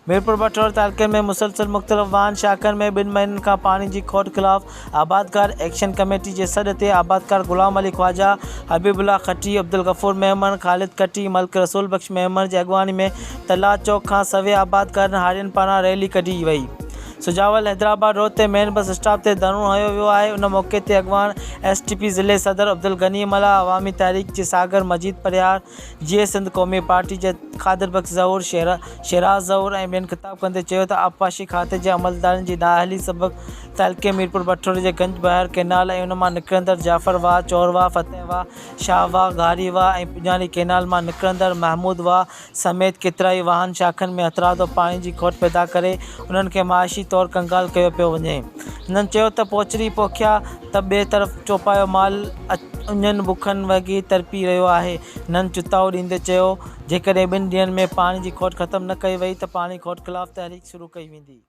ميرپوربٺور تعلقي ۾ مسلسل مختلف واهن شاخن ۾ ٻن مهينن کان پاڻي جي کوٽ خلاف آبادگار ايڪشن ڪميٽي جي سڏ تي آبادگار غلام علي خواجه، حبيب الله کٽي، عبدالغفور ميمڻ، خالد کٽي، ملڪ رسول بخش ميمڻ جي اڳواڻي ۾ تلاء چوڪ کان سوين آبادگارن هارين پاران ريلي ڪڍي وئي. سجاول حيدرآباد روڊ تي مين بس اسٽاپ تي ڌرڻو هنيو ويو آهي ان موقعي تي اڳواڻ ايس ٽي پي ضلعي صدر عبدالغني ملاح، عوامي تحريڪ جي ساگر مجيد پرهيار، جيئي سنڌ قومي پارٽي جي قادر بخش زهور، شيراز زهور ۽ ٻين خطاب ڪندي چيو ته آبپاشي کاتي جي عملدارن جي نااهلي سبب تعلقي ميرپور بٺوري جي گنج بهار ڪئنال ۽ ان مان نڪرندڙ جعفر واهه، چور واهه، فتح واهه، شاهه واهه، گهاري واهه ۽ پڄاڻي ڪئنال مان نڪرندڙ محمود واهه سميت ڪيترائي واهن شاخن ۾ هٿرادو پاڻي جي کوٽ پيدا ڪري انهن کي معاشي طور ڪنگال ڪيو پيو وڃي. هنن چيو ته پوچري پوکيا ته ٻئي طرف چوپايو مال اڃن بکن وگهي تڙپي رهيو آهي. هنن چتاء ڏيندي چيو جيڪڏهن ٻن ڏينهن ۾ پاڻي جي کوٽ ختم نه ڪئي وئي ته پاڻي کوٽ خلاف تحريڪ شروع ڪئي ويندي.